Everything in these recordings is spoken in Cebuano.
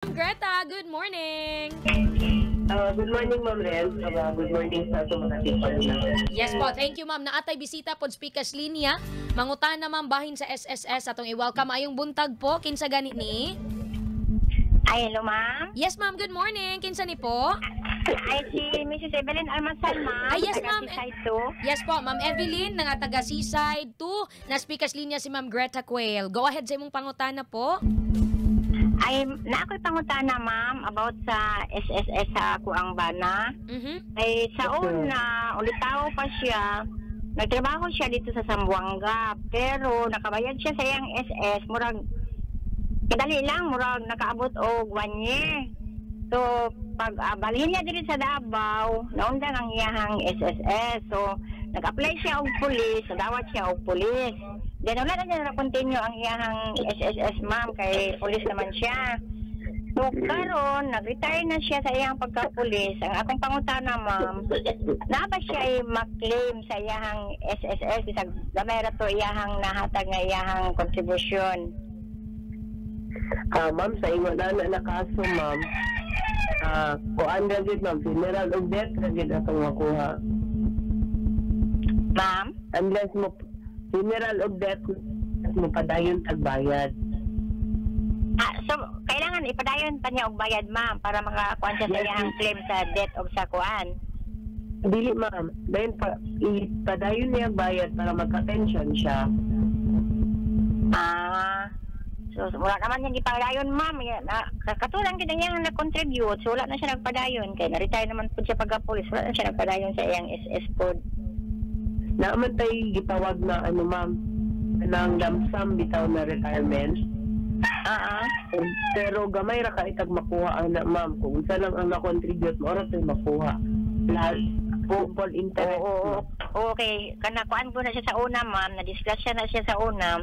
Greta, good morning. Good morning, Ma'am Ren. Good morning sa atong mga people na. Yes po, thank you, ma'am. Naa tay bisita pod speakers linya. Mangutana, ma'am, bahin sa SSS, atong i-welcome. Maayong buntag po. Kinsa gani ni? Ay, hello, ma'am. Yes, ma'am, good morning. Kinsa ni po? Ay, si Mrs. Evelyn Almasal, ma'am. Ay, yes, Taga ma'am. Seaside 2. Yes po, Ma'am Evelyn, nga taga Seaside 2, na speakers linya si Ma'am Greta Quail. Go ahead sa imong pangutana po. Ay, naa ko'y pangutana, ma'am, about sa SSS sa akoang bana. Ay, sa una, ulitaw pa siya. Nagtrabaho siya dito sa Zamboanga, pero nakabayad siya sa iyang SS. Murag, kadali lang, murag nakaabot og one year. So, pag balhin niya diri sa Davao, naundang ang iyahang SSS. So, nag-apply siya og pulis, nadawat siya og pulis. Then wala na niya na-continue ang iyahang SSS, ma'am, kay pulis naman siya. So, karon nag-retire na siya sa iyang pagka-pulis. Ang akong pangutana, ma'am, naa ba siya ay ma-claim sa iyahang SSS bisag gamay ra to iyahang nahatag nga iyahang contribution? Ma'am, sa ingon na na kaso, ma'am, kuan ra gid, ma'am, funeral ug death ra gid atong makuha. Ma'am? Unless mo funeral ug death mo padayon tagbayad. Ah, so kailangan ipadayon pa niya og bayad, ma'am, para makakuan siya sa iyahang claim sa death og sa kuan? Dili, ma'am, dayon pa ipadayon niya bayad para magka-pension siya. Ah. So wala naman niya gipadayon, ma'am. Ya, na, katulang gid ang iyang na-contribute. So wala na siya nagpadayon kay na-retire naman pud siya pagka-police. Wala na siya nagpadayon sa iyang SS pod. Naa man tay gitawag na ano, ma'am, nang lump sum bitaw na retirement. Pero gamay ra ka itag makuha ana, ma'am. Kung unsa lang ang na-contribute mo ora to'y makuha. Plus simple interest. Oo. Okay, kana kuan ko na siya sa una, ma'am, na-discuss siya na siya sa una.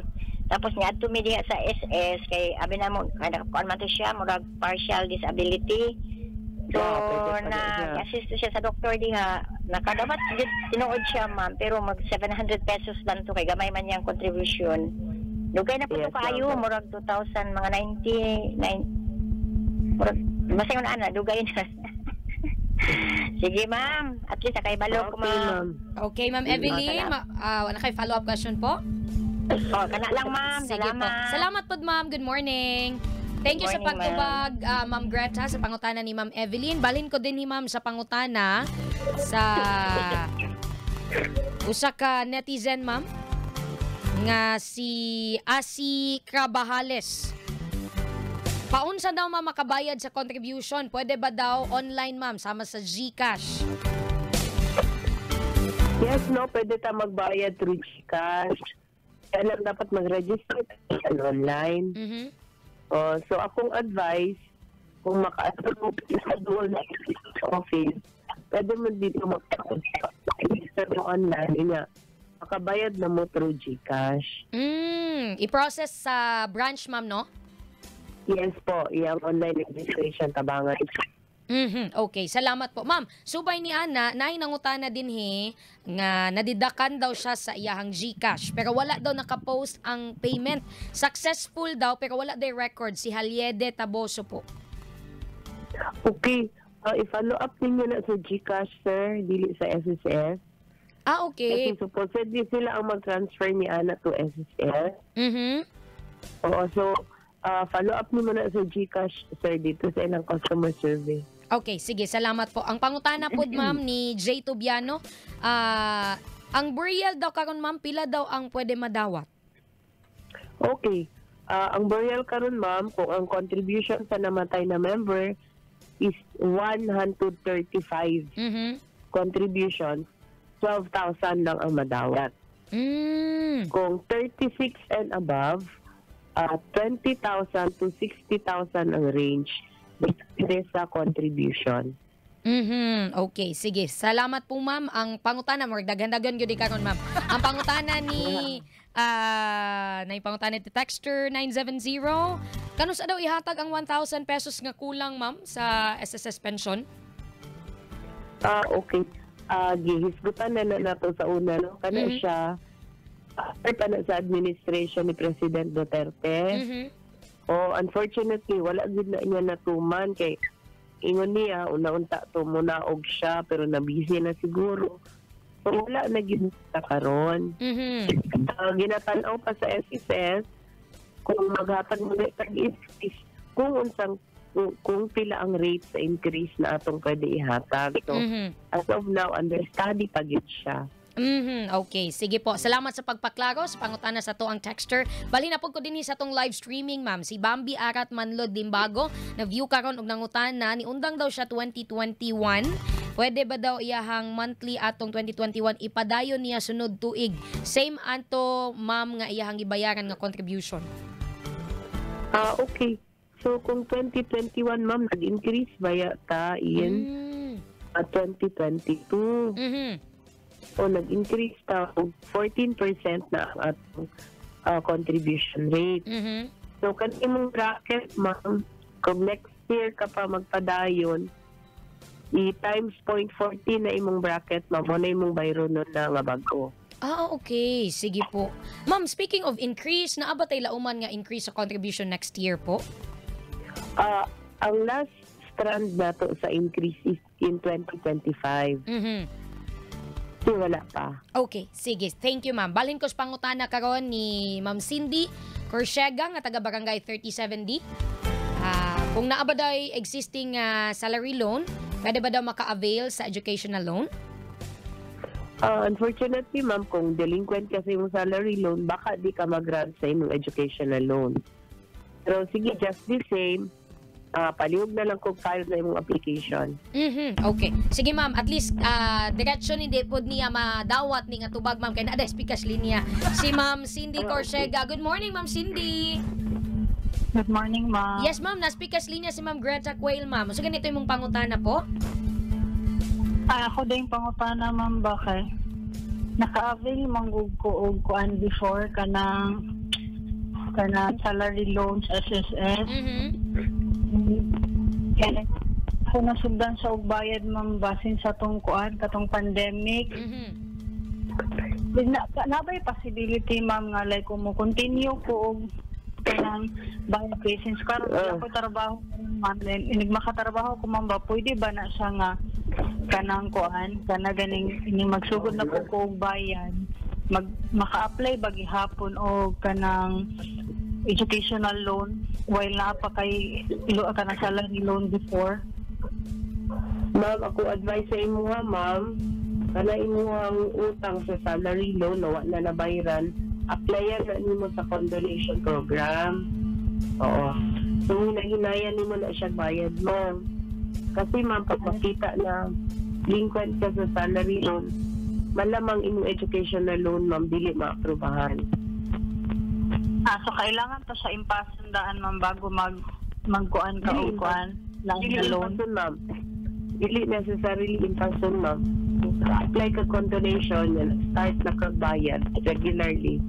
Tapos niya adto mi diha sa SS kay abi na mo kay kuan man to siya, murag partial disability. So Yeah, pwede pa na na siya. Assist siya sa doktor diha. Nakadapat gid tinuod siya, ma'am, pero mag 700 pesos lang to kay gamay man niyang contribution. Dugay na po to kaayo, ma'am. Murag 2000 mga 99, murag basta yun ana, dugay na. Sige, ma'am, at least nakahibalo ko, Okay, ma'am. Ma'am. Okay, Ma'am Evelyn, Salamat. wala kay follow-up question po? Oh, kana lang, ma'am. Sige po. Salamat. Salamat po, ma'am. Good morning. Thank you Good sa morning. Pagtubag, Ma'am Greta, sa pangutana ni Ma'am Evelyn. Balhin ko din ni ma'am sa pangutana sa usa ka netizen, ma'am, nga si Asi Crabajales. Paunsa daw, ma'am, makabayad sa contribution? Pwede ba daw online, ma'am, sama sa GCash? Yes, no, pwede ta magbayad through GCash. Kaya lang dapat mag-register ka online. Oh, so akong advice, kung maka-attend mo sa dual office, pwede mo dito mag-register mo online. Inya, makabayad na mo through GCash. I-process sa branch, ma'am, no? Yes po, iyang online registration tabangan. Okay, salamat po. Ma'am, subay ni Ana, naay nangutana dinhi nga nadidakan daw siya sa iyahang GCash pero wala daw nakapost ang payment. Successful daw pero wala day record, si Halyede Taboso po. Okay, i-follow up ninyo na sa GCash, sir, dili sa SSS. Kasi supposedly sila ang mag-transfer ni Ana to SSS. Oo, so follow up nimo na sa GCash, sir, dito sa ilang customer service. Okay, sige, salamat po. Ang pangutana po, ma'am, ni Jay Tubiano, ang burial daw karon, ma'am, pila daw ang pwede madawat? Okay. Ang burial karon, ma'am, kung ang contribution sa namatay na member is 135 contributions, 12,000 lang ang madawat. Kung 36 and above, 20,000 to 60,000 ang range depende sa contribution. Okay, sige. Salamat po, ma'am. Ang pangutana mo, daghan-daghan gyud karon, ma'am. Ang pangutana ni na pangutana ni Texter 970, kanus daw ihatag ang 1,000 pesos nga kulang, ma'am, sa SSS pension? Ah, okay. Gihisgutan na na nato sa una, no? Kana siya, after pa na sa administration ni President Duterte. Oh, unfortunately, wala gid na niya natuman kay ingon niya una-unta to munaog siya pero na-busy na siguro. So wala na gid na karon. Ginatan-aw pa sa SSS kung maghatag mo na tag-increase kung unsang kung pila ang rate sa increase na atong pwede ihatag. So as of now, under study pa gyud siya. Okay, sige po. Salamat sa pagpaklaro sa pangutana sa to ang texter. Bali na po ko dinhi sa tong live streaming, ma'am. Si Bambi Arat Manlod Limbago na view karon og nangutana, niundang daw siya 2021. Pwede ba daw iyahang monthly atong 2021 ipadayon niya sunod tuig? Same anto, ma'am, nga iyahang gibayaran nga contribution. Ah, okay. So kung 2021, ma'am, nag-increase ba yata in 2022? O nag-increase ta og 14% na ang atong contribution rate. So kan imong bracket, ma'am, kung next year ka pa magpadayon, i times 0.14 na imong bracket, ma'am, mo na imong bayro nun na nga bago. Ah, okay. Sige po. Ma'am, speaking of increase, naa ba tay lauman nga increase sa contribution next year po? Ang last strand nato sa increase is in 2025. Kasi wala pa. Okay, sige. Thank you, ma'am. Balhin ko sa pangutana karon ni Ma'am Cindy Corsiega nga taga Barangay 37D. Kung naa ba daw existing salary loan, pwede ba daw maka-avail sa educational loan? Unfortunately, ma'am, kung delinquent kasi yung salary loan, baka di ka mag-grant sa imong educational loan. Pero sige, just the same, palihog na lang kung file na imong application. Okay. Sige, ma'am, at least diretso hindi pod niya madawat ni nga tubag, ma'am, kay naa speakers linya. Si Ma'am Cindy Corsiega. Good morning, Ma'am Cindy. Good morning, ma'am. Yes, ma'am, na speakers linya si Ma'am Greta Quail, ma'am. So ganito imong pangutana po? Ay, ako din pangutana, ma'am, ba kay naka-avail manggug ko og kuan before kanang salary loans SSS. Kaya ako nasugdan sa og bayad, ma'am, basin sa tong kuan katong pandemic. Na ba'y possibility, ma'am, nga like kung mo continue ko og kanang bayad kay since karon wala ko trabaho, ma'am, then inig makatrabaho ko, ma'am, ba pwede ba na siya nga kanang kuan kana ganing ining magsugod na po ko og bayad, mag maka-apply ba gihapon og kanang educational loan while naa pa kay ilo kanang salary loan before? Ma'am, ako advice sa imuha, ma'am, kana imuhang utang sa salary loan na wa na nabayaran, applyan na nimo sa condonation program. Oo. So, hinahinayan nimo na siya bayad, ma'am. Kasi, ma'am, pag makita na delinquent ka sa salary loan, malamang imong educational loan, ma'am, dili maaprubahan. Ah, so kailangan pa siya impason daan, ma'am, bago magkuan ka Dili og kuan lang Dili na loan? impason, ma'am. Dili necessarily impason, ma'am. Apply ka condonation, yan, start na ka bayad regularly.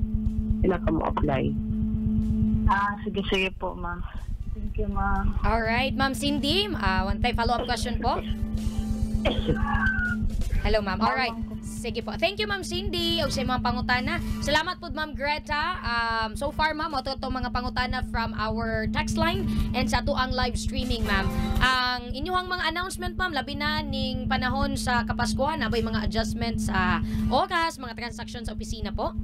Sila ka mo apply. Ah, sige, sige po, ma'am. Thank you, ma'am. All right, Ma'am Cindy, one time follow-up question po. Hello, ma'am. All right. Sige po. Thank you, Ma'am Cindy. Og sa imong pangutana. Salamat po, Ma'am Greta. So far, ma'am, mao to mga pangutana from our text line and sa atuang live streaming, ma'am. Ang inyong mga announcement, ma'am, labi na ning panahon sa Kapaskuhan, nabay mga adjustments sa oras, mga transactions sa opisina po?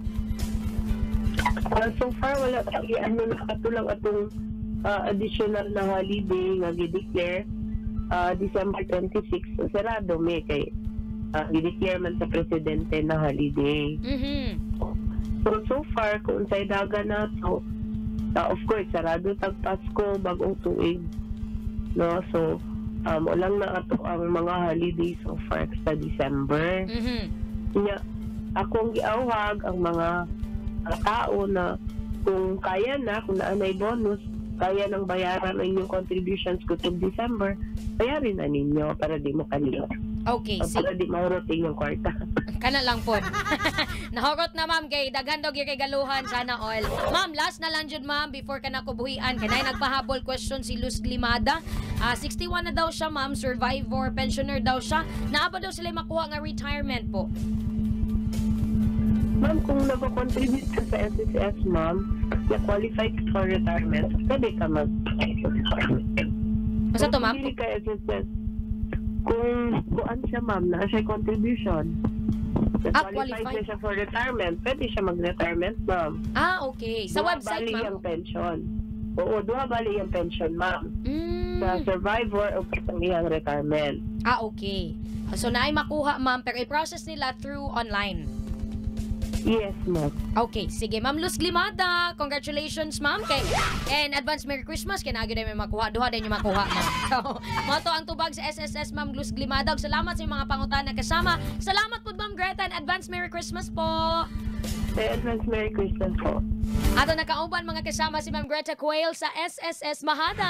So far, wala pa ano nakatulang atong additional na holiday nga gi-declare December 26. So, sarado may kay gi-declare man sa presidente na holiday. So far, kung unsay daga na to, of course, sarado tag Pasko, bagong tuig. No? So, walang na ato ang mga holiday so far sa December. Nya, akong giawhag ang mga tao na kung kaya na, kung naanay bonus, kaya nang bayaran ang inyong contributions kutog December, bayarin na ninyo para di mo kaliwa. Okay, O, para di mahurot inyong kwarta. Kana lang po. Nahurot na, ma'am, kay daghan daw gyud kay galuhan, sana all. Ma'am, last na lang jud, ma'am, before ka na kubuhian kay nay nagpahabol question si Luz Glimada. 61 na daw siya, ma'am, survivor, pensioner daw siya. Naa ba daw sila makuha nga retirement po? Ma'am, kung nag-contribute ka sa SSS, ma'am, na qualified for retirement, pwede ka mag-retirement. Basta to, ma'am? Kung dili ka SSS, kung kuan siya, ma'am, na siya contribution, na qualified qualified. na siya for retirement, pwede siya mag-retirement, ma'am. Ah, okay. Sa Duha website, bali ma'am? ang pension. Oo, duha bali ang pension, ma'am. Sa survivor o sa iyang retirement. Ah, okay. So, naay makuha, ma'am, pero i-process nila through online. Yes, ma'am. Okay, sige. Ma'am Luz Glimada, congratulations, ma'am. Kay, and advance Merry Christmas. Kay naagyo din may makuha. Duha din yung makuha, ma'am. So, mao to ang tubag sa SSS, Ma'am Luz Glimada. Ug salamat sa inyong mga pangutana kasama. Salamat po, Ma'am Greta, and advance Merry Christmas po. Say advance Merry Christmas po. Ato nakauban mga kasama si Ma'am Greta Quayle sa SSS Mahada.